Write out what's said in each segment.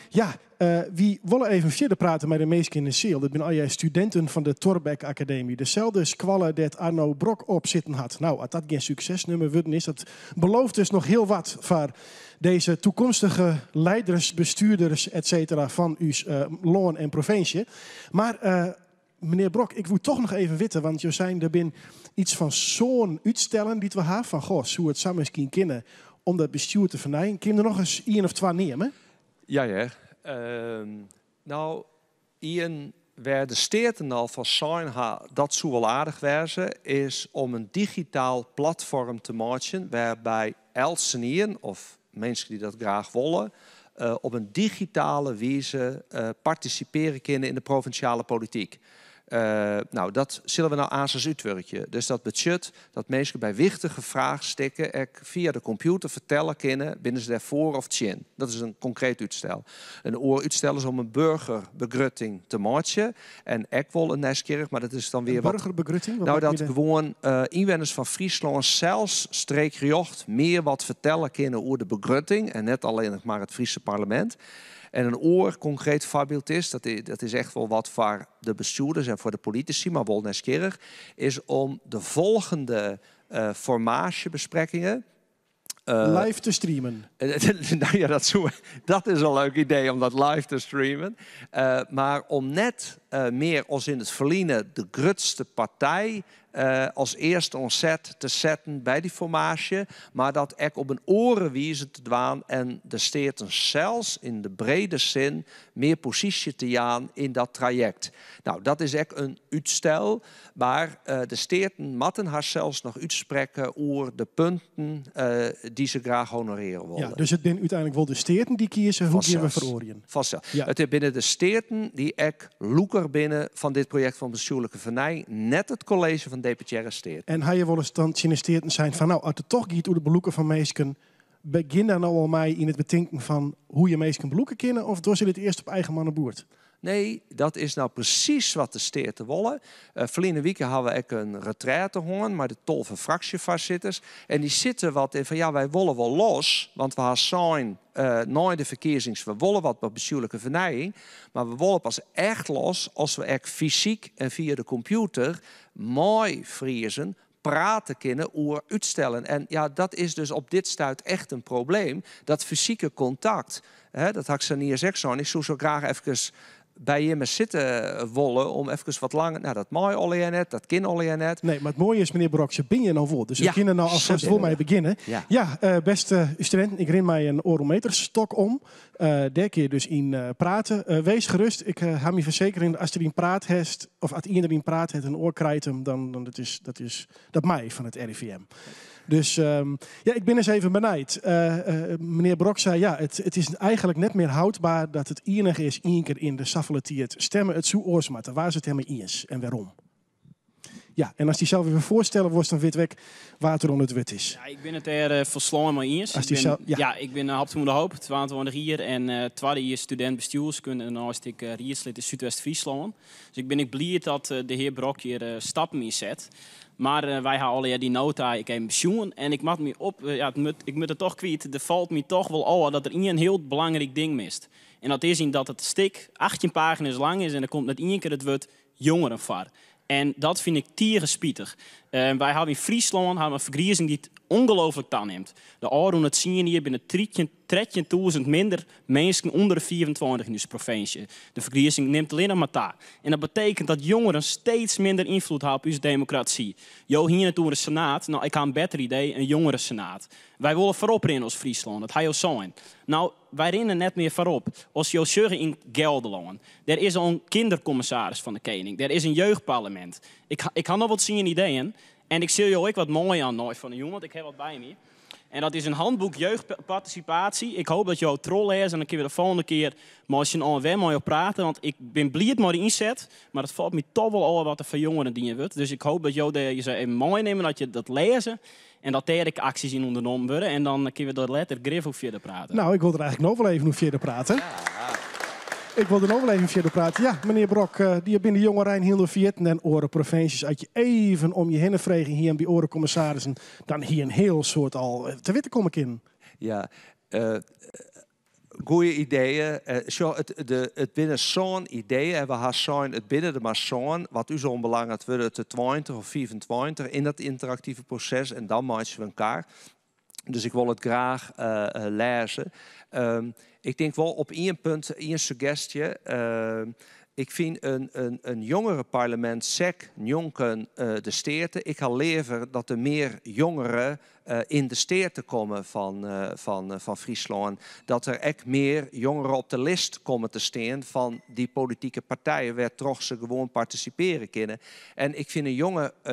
Ja, wy wolle even fierder prate mei de minsken yn de seal. Dat binne allegear studinten fan de Thorbecke Academie. Deselde skoalle dêr't Arno Brok op sitten hat. No, as dat gjin suksesnûmer wurden is, dat belooft dus noch hiel wat foar dizze toekomstige leiders, bestuurders, et cetera fan ús lân en provinsje. Mar menear Brok, ik woe toch noch even witte, want jo seinen der binne iets fan sân útstellen dy't we ha. Fan goh, soe it sa miskien kinne om dat bestjoer te fernijen? Kin der noch ris ien of twa neame? Ja hear. No, ien wêr de Steaten al fan sein ha dat soe wol aardich wêze, is om in digitaal platfoarm te meitsjen wêrby eltsenien of minsken dy't dat graach wolle op in digitale wize partisipearje kinne yn de provinsjale polityk. No, dat sille we no aansens útwurkje. Dus dat betsjut dat minsken by wichtige fraachstikken ek fia de kompjûter fertelle kinne, binne se dêr foar of tsjin. Dat is in konkreet útstel. In oar útstel is om in burgerbegrutting te meitsjen. En ek wol in nijsgjirrich, mar dat is dan weer In wat burgerbegrutting? Wat No, moat dat je gewoan ynwenners fan Fryslân sels streekrjocht mear wat fertelle kinne oer de begrutting en net allinnich mar it Fryske parlemint. En in oar konkreet foarbyld is, dat is echt wol wat foar de bestjoerders en foar de politisy, mar wol nijsgjirrich, is om de folgjende formaasjebesprekkingen live te streamen. Nou ja, dat is in leuk idee om dat live te streamen. Mar om net mear as yn it ferline de grutste partij as earste oan set te setten by dy formaasje, mar dat ek op in oare wize te dwaan en de Steaten sels yn de brede sin mear posysje te jaan yn dat trajekt. Nou, dat is ek in útstel, mar de Steaten moatten harsels noch útsprekke oer de punten dy't se graach honorearje wolle. Ja, dus it binne úteinlik wol de Steaten dy't kieze hoe gean we feroarjen. Fansels. Ja. It binne de Steaten dy't ek lûker binne fan dit projekt fan bestjoerlike fernijing, net it kolleezje fan Deputearre Steaten. En ha je wolris dan tsjin de Steaten sein fan no, as it toch giet oer it belûken fan minsken, begjin dan no al mei yn it betinken fan hoe je minsken belûke kinne, of dogge se dit earst op eigen manneboet? Nee, dat is nou presys wat de Steaten wolle. Ferline wike ha we ek in retraite hân mei de 12 fraksjefoarsitters. En dy sitte wat yn fan ja, wy wolle wol los, want we ha sein nei de ferkiezings we wolle wat mei bestjoerlike fernijing, mar we wolle pas echt los as we ek fysyk en fia de kompjûter mei Friezen prate kinne oer útstellen. En ja, dat is dus op dit stuit echt in probleem. Dat fysike kontakt, hè, dat ha ik sa'n ek sein. Ik soe sa graach efkes by jimme sitte wolle om efkes wat langer. Nou, dat mei allegear net, dat kin allegear net. Nee, mar it moaie is, menear Brok, se binne hjir no wol. Dus we Ja, kinne no se alfêst binne wol mei der. begjinne. Ja. Ja, bêste studinten, ik rin mei in oardelmeterstok om. Dêr kinne je dus yn prate. Wees gerust, ik ha myn fersekering dat ast deryn praat hast, of as ien deryn praat hat en in oar krijt him, dan dat mei fan it RIVM. Dus ja, ik bin ris even benijd. Menear Brok sei, ja, it is eigenlik net mear houdbaar dat it ienige is ien kear yn de safolle tiid stemme. It soe oars moatte. Wa is it dêrmei iens en wêrom? Ja, en ast dysels even foarstelle wolst, dan wit ik wa't der oan it wurd is. Ja, ik bin it dêr folslein mei iens. Ast Ik bin, dysels, ja. ja, ik bin Haptemo de Hoop, 22 jier en twadde jier studint bestjoerskunde en dêrneist ek riedslid yn Súdwest-Fryslân. Dus ik bin ek bliid dat de hear Brok hjir stappen yn set. Mar wy ha allegear dy nota ek even besjoen en ik moat my op, ja, it moat, ik moat it toch kwyt, der falt my toch wol ôf dat der ien hiel belangryk ding mist. En dat is yn dat it stik 18 pagina's lang is en der komt net ien kear it wurd jongeren foar. En dat fyn ik tige spitich. Wy hawwe yn Fryslân hawwe in fergrizing dy't ongelooflik tanimt. De ôfrûne 10 jier binne 13.000 minder minsken ûnder de 25 yn ús provinsje. De fergrizing nimt allinnich mar ta. En dat betekent dat jongeren steeds minder ynfloed ha op ús demokrasy. Jo hiene it oer in senaat. No, ik ha in better idee, in jongerensenaat. Wy wolle foarop rinne as Fryslân, dat ha jo sein. No, wy rinne net mear foarop. As jo sjogge yn Gelderlân, dêr is al in kinderkommissaris fan de kening, dêr is in jeugdparlemint. Ik ha noch wol 10 ideeën en ik sil jo ek wat meijaan nei fan 'e jûn, want ik ha wat by my. En dat is in handboek jeugdparticipatie. Ik hoop dat jo it trochlêze en dan kinne we de folgjende kear mei syn allen wer mei jo prate. Want ik bin bliid mei de ynset, mar it falt my toch wol ôf wat der foar jongeren dien wurdt. Dus ik hoop dat jo dêr even meinimme, dat je dat lêze en dat dêr ek aksjes yn ûndernommen wurde. En dan kinne we der letter grif oer fierder prate. Nou, ik wol der eigenlik no wol even oer fierder prate. Ik wol der no wol even fierder prate. Ja, menear Brok, dy binne de jongerein hielendal ferjitten en oare provinsjes. As je even om je hinne frege hienen by oare kommissarissen, dan hie in hiel soad al te witten komme kinnen. Ja, Goeie ideeën. Sjoch, it, de, it binne sân ideeën en we ha sein, it binne der mar sân. Wat ús oanbelanget wurde it der 20 of 25 yn dat ynteraktive proses en dan meitsje we in kar. Dus ik wol it graach lêze. Ik tink wol op ien punt, ien suggestje. Ik fyn in jongerenparlemint sek njonken de Steaten. Ik ha leaver dat der mear jongeren yn de Steaten komme fan Fryslân. Dat der ek mear jongeren op de list komme te stean fan dy politike partijen wêrtroch se gewoan partisipearje kinne. En ik fyn in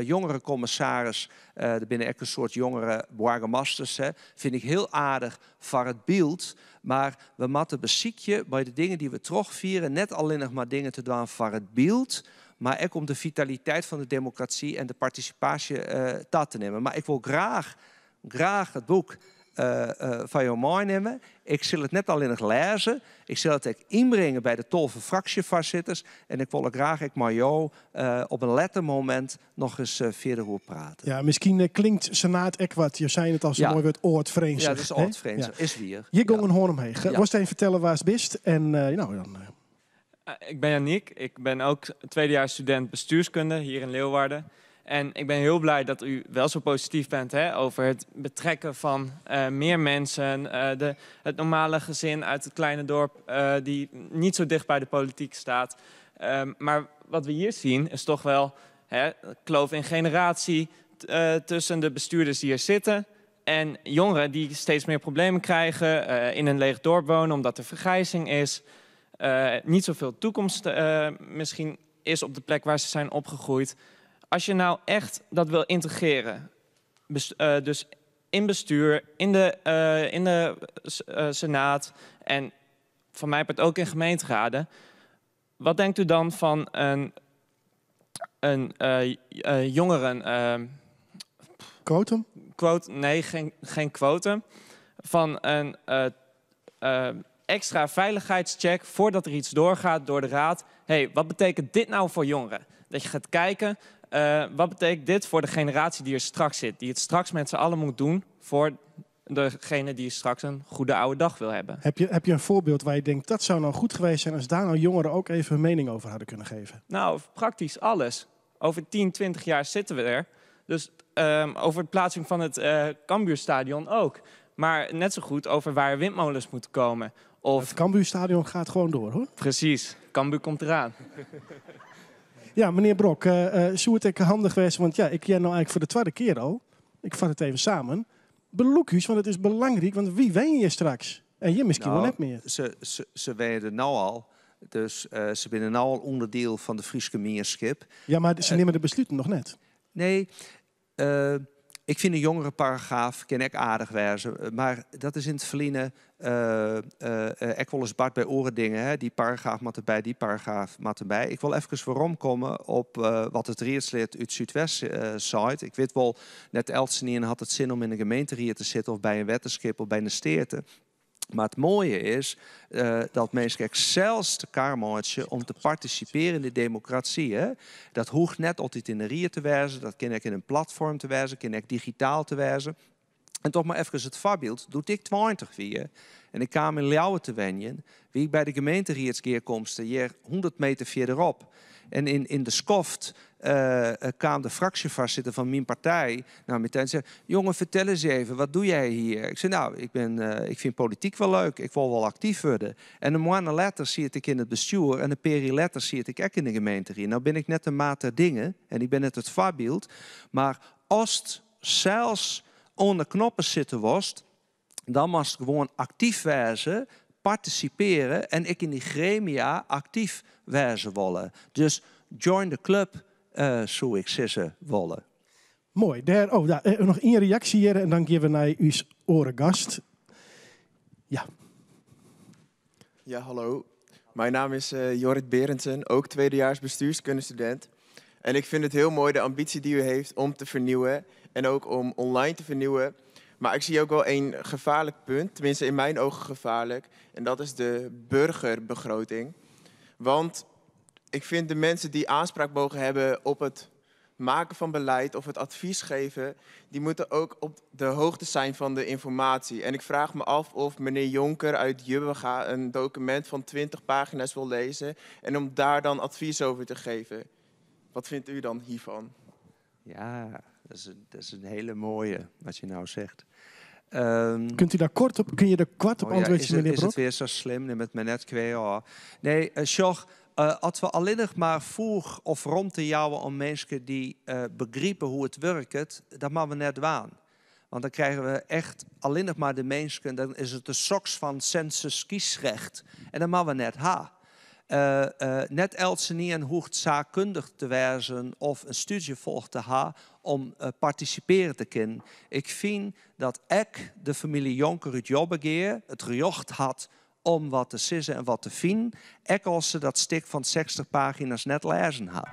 jongerenkommissaris, der binne ek in soad jongere boargemasters, hè, fyn ik hiel aardich foar it byld. Mar we moatte besykje by de dingen dy't we trochfiere net allinnich mar dingen te dwaan foar it byld, mar ek om de fitaliteit fan de demokrasy en de partisipaasje ta te nimmen. Mar ik wol graach, graach it boek fan jo meinimme. Ik sil it net allinnich lêze, ik sil it ek ynbringe by de 12 fraksjefoarsitters en ik wol der graach ek mei jo op in letter momint noch ris fierder oer prate. Ja, miskien klinkt senaat ek wat, jo seine it al sa moai wurd, âld-frjemd. Ja, dat is âld-frjemd, is wier. Hjir gong in hân omheech. Wolst even fertelle wa'tst bist? En no, dan. Ik ben Janiek, ik ben ook tweedejaars student bestuurskunde hier in Leeuwarden. En ik ben heel blij dat u wel zo positief bent, hè, over het betrekken van meer mensen, het normale gezin uit het kleine dorp die niet zo dicht bij de politiek staat. Maar wat we hier zien is toch wel, hè, kloof in generatie tussen de bestuurders die er zitten en jongeren die steeds meer problemen krijgen, in een leeg dorp wonen omdat er vergrijzing is, niet zoveel toekomst misschien is op de plek waar ze zijn opgegroeid. Als je nou echt dat wil integreren, dus in bestuur, in de senaat en van mij part ook in gemeenteraden. Wat denkt u dan van een jongeren... Quotum? Quote, nee, geen quotum. Van een extra veiligheidscheck voordat er iets doorgaat door de raad. Hey, wat betekent dit nou voor jongeren? Dat je gaat kijken, wat betekent dit voor de generatie die er straks zit? Die het straks met z'n allen moet doen voor degene die straks een goede oude dag wil hebben. Heb je een voorbeeld waar je denkt, dat zou nou goed geweest zijn als daar nou jongeren ook even hun mening over hadden kunnen geven? Nou, praktisch alles. Over 10, 20 jaar zitten we er. Dus over de plaatsing van het Cambuurstadion ook. Maar net zo goed over waar windmolens moeten komen. Of... Het Cambuurstadion gaat gewoon door, hoor. Precies, Cambuur komt eraan. Ja, meneer Brok, zou it ek handich wêze, want ja, ik ken nou eigenlijk voor de tweede keer al. Ik vat het even samen. Belûk ús, want it is belangryk, want wy wenje hjir straks? En hjir miskien wol net mear. Se wenje no al. Dus se binne no al ûnderdiel fan de Fryske mienskip. Ja, mar se nimme de besluten noch net. Nee, ik fyn de jongerenparagraaf kin ek aardich wêze, mar dat is yn it ferline ek wolris bard by oare dingen. Hè. Dy paragraaf moat derby, dy paragraaf moat derby. Ik wol efkes weromkomme op wat it riedslid út Súdwest sei. Ik wit wol, net eltsenien hat it sin om yn de gemeenteried te sitten of by in wetterskip of by de steaten. Mar it moaie is dat minsken ek sels de kar meitsje om te partisipearjen yn de demokrasy. Hè. Dat hoecht net altyd yn de ried te wêzen, dat kin ek yn in platfoarm te wêzen, kin ek digitaal te wêzen. En dochs mar efkes it foarbyld, doe't ik 20 wie en ik kaam yn Ljouwert te wenjen, wie ik by de gemeenteriedsgearkomste hjir 100 meter fierderop. En yn de skoft kaam de fraksjefoarsitter fan myn partij nei my ta en sei, jongen, fertel ris even, wat doch jim hjir? Ik sei, no, ik fyn polityk wol leuk, ik wol wol aktyf wurde. En in moanne letter siet ik yn it bestjoer en in pear jier letter siet ik ek yn de gemeenteried. No bin ik net de maat der dingen en ik bin net it foarbyld, mar ast sels oan de knoppen sitte wolst, dan moatst gewoan aktyf wêze, partisipearje en ek yn dy gremia aktyf wêze wolle. Dus join the club, soe ik sizze wolle. Moai. Dêr, oh, ja, noch ien reaksje hjir en dan gean we nei ús oare gast. Ja. Ja, hallo. Mijn naam is Jorrit Berendsen, ook tweedejaars bestuurskundestudent. En ik vind het heel mooi de ambitie die u heeft om te vernieuwen en ook om online te vernieuwen. Maar ik zie ook wel een gevaarlijk punt, tenminste in mijn ogen gevaarlijk. En dat is de burgerbegroting. Want ik vind de mensen die aanspraak mogen hebben op het maken van beleid of het advies geven, die moeten ook op de hoogte zijn van de informatie. En ik vraag me af of meneer Jonker uit Jubbega een document van 20 pagina's wil lezen en om daar dan advies over te geven. Wat vindt u dan hiervan? Ja, dat is een hele mooie wat je nou zegt. Kunt u daar kort op, kun je daar kwart op Oh ja, antwoorden, meneer is het Brok? weer zo slim nee, met mijn net kwijt, Nee, Sjors, als we alleen nog maar vroeg of rond te jouwen om mensen die begrijpen hoe het werkt, dat mogen we net waan. Want dan krijgen we echt alleen nog maar de mensen, dan is het de soks van census kiesrecht. En dat mogen we net ha. Net eltsenien hoeft zaakkundig te wezen of een studie volgt te ha om participeren te kunnen. Ik vind dat ik, de familie Jonker uit Jobbegea, het recht had om wat te sissen en wat te vinden, ik als ze dat stuk van 60 pagina's net lezen had.